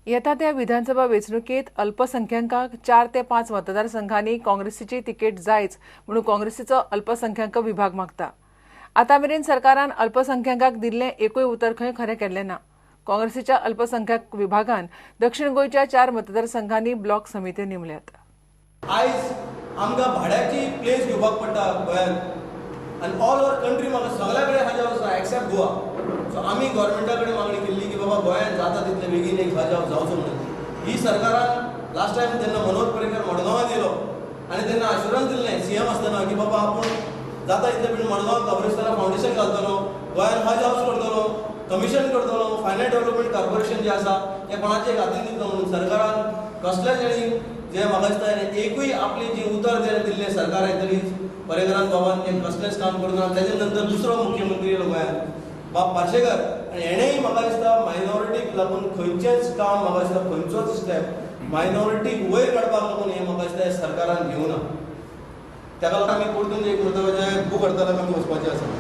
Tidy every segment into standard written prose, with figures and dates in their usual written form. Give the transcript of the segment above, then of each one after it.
येता त्या विधानसभा वेंचणुकेत अल्पसंख्याकांक 4 ते 5 मतदारसंघांनी काँग्रेसीची तिकेट जायच म्हणून काँग्रेसीचो अल्पसंख्याक विभाग मागता. आतां मेरेन सरकारान अल्पसंख्याकांक दिल्लें एकूय उतर खंय खरें केल्लें ना. काँग्रेसीच्या अल्पसंख्याक विभागान दक्षिण गोंयच्या 4 मतदारसंघांनी ब्लॉक समिती नेमल्यात. आयज आमकां भाड्याची प्लेस घेवपाक पडटा गोंयांत आनी ऑल ओवर कंट्री म्हाका सगळ्या कडेन हज हावस आसा एक्सेप्ट गोवा. सो आमी गव्हर्मेंटा कडेन मागणी केल्ली की बाबा गोंयांत जाता तितले बेगीन एक हज हावस जावचो म्हणून. ही सरकारान लास्ट टायम जेन्ना मनोहर पर्रीकर मडगांवां गेलो आनी तेन्ना अश्युरन्स दिल्लें सीएम आसतना की बाबा आपूण जाता तितले बेगीन मडगांव कब्रिस्ताना फावंडेशन घालतलो, गोंयांत हज हावस करतलो, कमिशन करतलो, फायनान्स डेव्हलपमेंट कॉर्पोरेशन जें आसा तें कोणाचे हातीन दितलो म्हणून. सरकारान कसलेच आनी जे म्हाका दिसता एकूय आपली जी उतर जें दिल्लें सरकार तरी पर्रीकरान बाबान तें कसलेंच काम करूंक ना. तेजे नंतर दुसरो मुख्यमंत्री येयलो गोंयांत बाब पार्शेकर आनी हेणेंय म्हाका दिसता मायनॉरिटीक लागून खंयचेंच काम म्हाका दिसता खंयचोच स्टेप मायनॉरिटीक वयर काडपाक लागून हें म्हाका दिसता सरकारान घेवना. ताका लागून आमी परतून एक म्हत्वाचें बूक हडतालाक आमी वचपाचें आसा.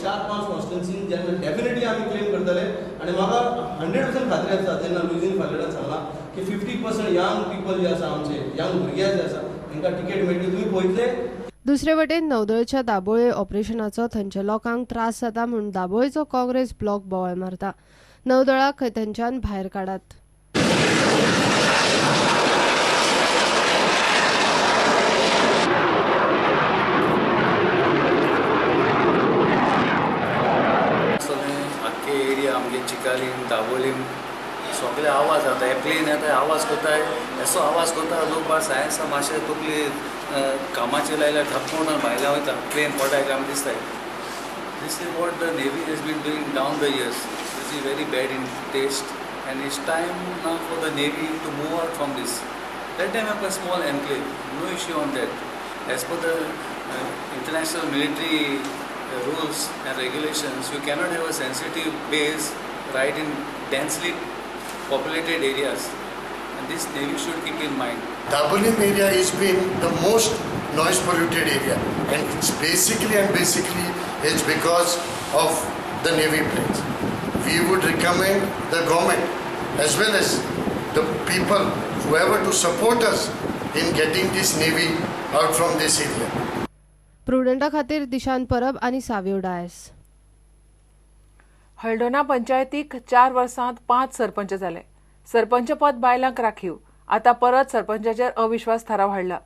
4-5 कॉन्स्टिट्युन्सीन जेन्ना डेफिनेटली आमी क्लेम करतले आनी म्हाका 100% खात्री आसा जेन्ना लुईझीन फार्नांडीसान सांगलां की 50% यंग पिपल जे आसा आमचे यंग भुरगे जे आसा तांकां तिकेट मेळटली. तुमी पळयतले. दुसरे वटेन नौदळच्या दाबोळे ऑपरेशनाचो थंयच्या लोकांक त्रास जाता म्हूण दाबोळेचो काँग्रेस ब्लॉक बोवाळ मारता. नौदळाक खंय थंयच्यान भायर काडात. आख्खे एरिया आमगे चिकालीम दाबोलीम सगळे आवाज जाता, प्लेन येता आवाज करताय, असो आवाज करता लोक बाळ सायन्सा मातशें तकली कामाचेर लायल्यार थपकोण भायल्या वयता प्लेन पडटा काय आमकां दिसताय. This is what the navy has been doing down the years, which is very bad in taste and it's time now for the navy to move out from this. Let them have a small enclave, no issue on that. As per the international military rules and regulations, you cannot have a sensitive base right in densely populated areas, and this Navy should keep in mind. Dabolim area has been the most noise polluted area, and it's basically it's because of the Navy planes. We would recommend the government as well as the people, whoever, to support us in getting this Navy out from this area. प्रुडंटा खातीर दिशांत परब आनी सावियो डायस. हळदोणा पंचायतीक 4 वर्सांत 5 सरपंच जाले. सरपंच पद बायलांक राखीव. आतां परत सरपंचाचेर अविश्वास थाराव हाडला.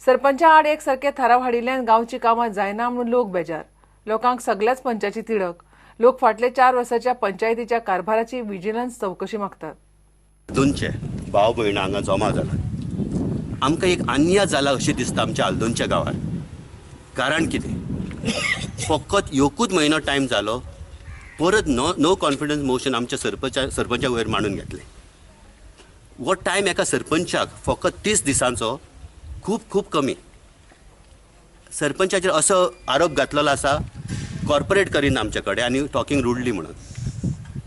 सरपंचा आड एक सारके थाराव हाडिल्ल्यान गांवची कामां जायना म्हणून लोक बेजार. लोकांक सगल्याच पंचाची तिडक. लोक फाटले 4 वर्साच्या पंचायतीच्या कारभाराची विजिलन्स चवकशी मागतात. दोनचे भाव भयणां हांगा जमा जाला. आमकां एक अन्याय जाला अशें दिसता आमच्या आल्दोनच्या गांवार. कारण कितें, फकत एकूच म्हयनो टायम जालो, परत नो कॉन्फिडन्स मोशन आमच्या सरपंचा वयर मांडून घेतलें. हो टायम एका सरपंचाक फकत 30 दिसांचो खूब खूब कमी. सरपंचाचेर असो आरोप घातलेलो आसा कॉर्पोरेट करिना आमचे कडेन आनी टॉकिंग रुडली म्हणून.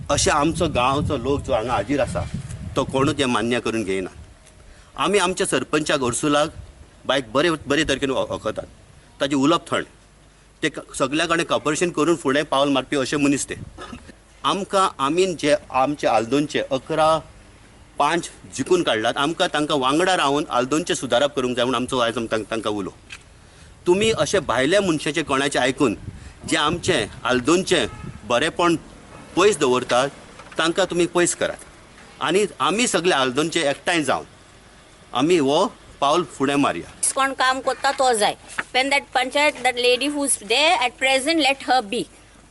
अशें आमचो गांवचो लोक जो हांगा हाजीर आसा तो कोणूच हें मान्य करून घेयना. आमी आमच्या सरपंचाक अर्सुलाक बायक बरे बरे तरेन वखतात, ताजें उलोवप थंड, ते सगल्या कडेन कॉपरेशन करून फुडें पावल मारपी अशे मनीस ते. आमकां आमी जे आमचे आल्दोनचे 11-5 जिखून काडलात, आमकां तांकां वांगडा रावन आल्दोनचें सुदारप करूंक जाय म्हूण आमचो आयज तांकां उलो. तुमी अशे भायल्या मनशाचें कोणाचें आयकून जे आमचें आल्दोनचें बरेंपण पयस दवरतात तांकां तुमी पयस करात आनी आमी सगळे आल्दोनचे एकठांय जावन आमी हो पावल फुडें मारया. कोण काम करता तो जाय. When that panchayat, that lady who's there at present, let her be.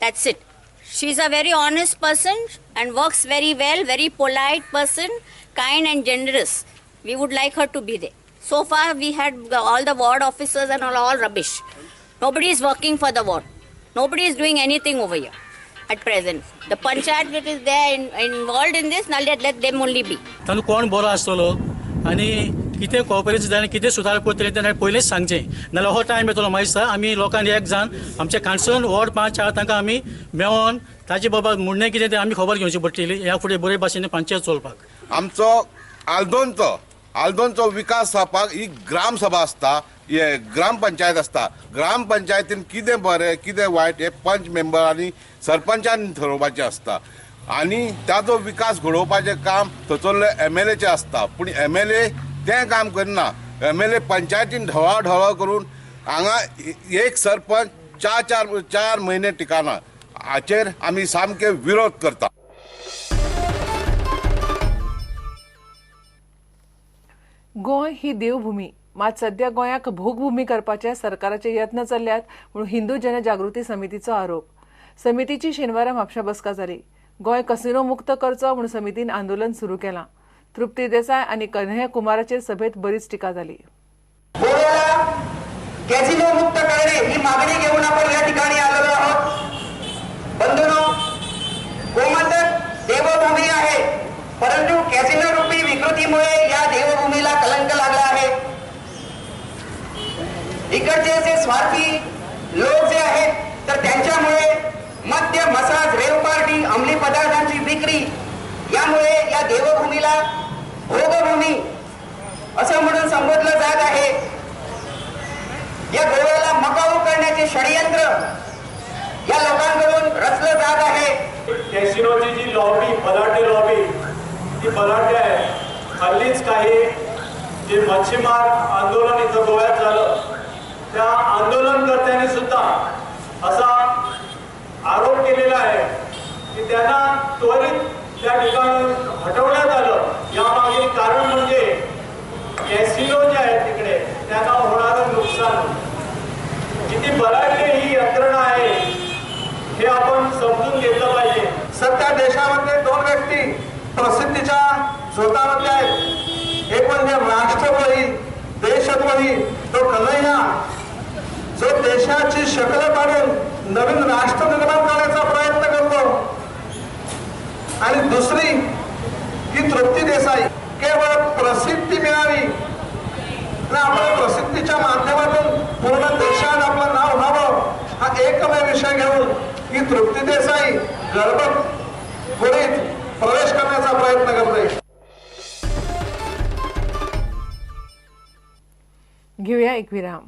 That's it. She's a very honest person and works very well, very polite person, kind and generous. We would like her to be there. So far we had all the ward officers and all rubbish. Nobody is working for the ward. Nobody is doing anything over here at present. The panchayat that is there involved in this, now let them only be. तांकां कोण बरो आसतलो आनी कितें corporation जाय आनी कितें सुदार करतले तें पयलींच सांगचें, नाजाल्यार हो टायम येतलो मागीर दिसता आमी लोकांनी एक जावन आमचे काणसण वॉर्ड 5 आहा तांकां आमी मेळोन ताजे बाबा म्हणणें कितें तें आमी खबर घेवची पडटली. ह्या फुडें बरे भाशेन पंचायत चलपाक. आमचो आल्दोनचो विकास जावपाक ही ग्रामसभा आसता, हे ग्रामपंचायत आसता. ग्रामपंचायतीन कितें बरें कितें वायट हे पंच मेंबर आनी सरपंचान थारोवपाचें आसता. आनी ताजो विकास घडोवपाचें काम थंयसरले एमएलएचें आसता, पूण एमएलए तें काम करना. एमएलए पंचायतीन ढवळा ढवळ करून हांगा एक सरपंच चार चार चार म्हयने टिकाना. हाचेर आमी सामके विरोध करता. गोंय ही देवभूमी, मात सध्या गोंयाक भोगभूमी करपाचे सरकाराचे यत्न चल्ल्यात म्हणून हिंदू जनजागृती समितीचो आरोप. समितीची शेनवारा म्हापशा बसका जाली. गोंय कसिनो मुक्त करचो म्हणून समितीन आंदोलन सुरू केलां. तृप्ती देसाय आनी कन्हैया कुमाराचेर सभेत बरीच टिका जाली. गोव्याला कॅसिनो मुक्त करणे ही मागणी घेऊन आपण या ठिकाणी आलेलो आहोत. बंधूंनो, गोमंतक देवभूमी आहे, परंतु कॅसिनो रूपी विकृतीमुळे या देवभूमीला कलंक लागला आहे. इकडचे जे स्वार्थी लोक जे आहेत तर त्यांच्यामुळे मद्य, मसाज, रेव पार्टी, अंमली पदार्थांची विक्री यामुळे या देवभूमीला भोगभूमी असं म्हणून संबोधलं जात आहे. या गोव्याला मकाऊ करण्याचे षडयंत्र या लोकांकडून रचलं जात आहे. कॅसिनोची जी लॉबी, बलाढ्य लॉबी, ती बलाढ्य आहे. हल्लीच काही जे मच्छीमार आंदोलन इथं गोव्यात झालं, त्या आंदोलनकर्त्यांनी सुद्धा असा आरोप केलेला आहे की त्यांना त्वरित त्या ठिकाणी हटवण्यात आलं. यामागील कारण म्हणजे कॅसिनो जे आहेत तिकडे त्यांना होणारं नुकसान. किती बलाढ्य ही यंत्रणा आहे हे आपण समजून घेतलं पाहिजे. सध्या देशामध्ये दोन व्यक्ती प्रसिद्धीच्या झोतामध्ये आहेत. एक म्हणजे राष्ट्रद्रोही, देशद्रोही तो कन्हैया, जो देशाची शकल काढून नवीन राष्ट्र निर्माण करण्याचा प्रयत्न करतो, आणि दुसरी ही तृप्ती देसाई, केवळ प्रसिद्धी मिळावी आणि आपल्या प्रसिद्धीच्या माध्यमातून पूर्ण देशात आपलं नाव व्हावं हा एकमेव विषय घेऊन ही तृप्ती देसाई गर्भगुडीत प्रवेश करण्याचा प्रयत्न करते. घेऊया एक विराम.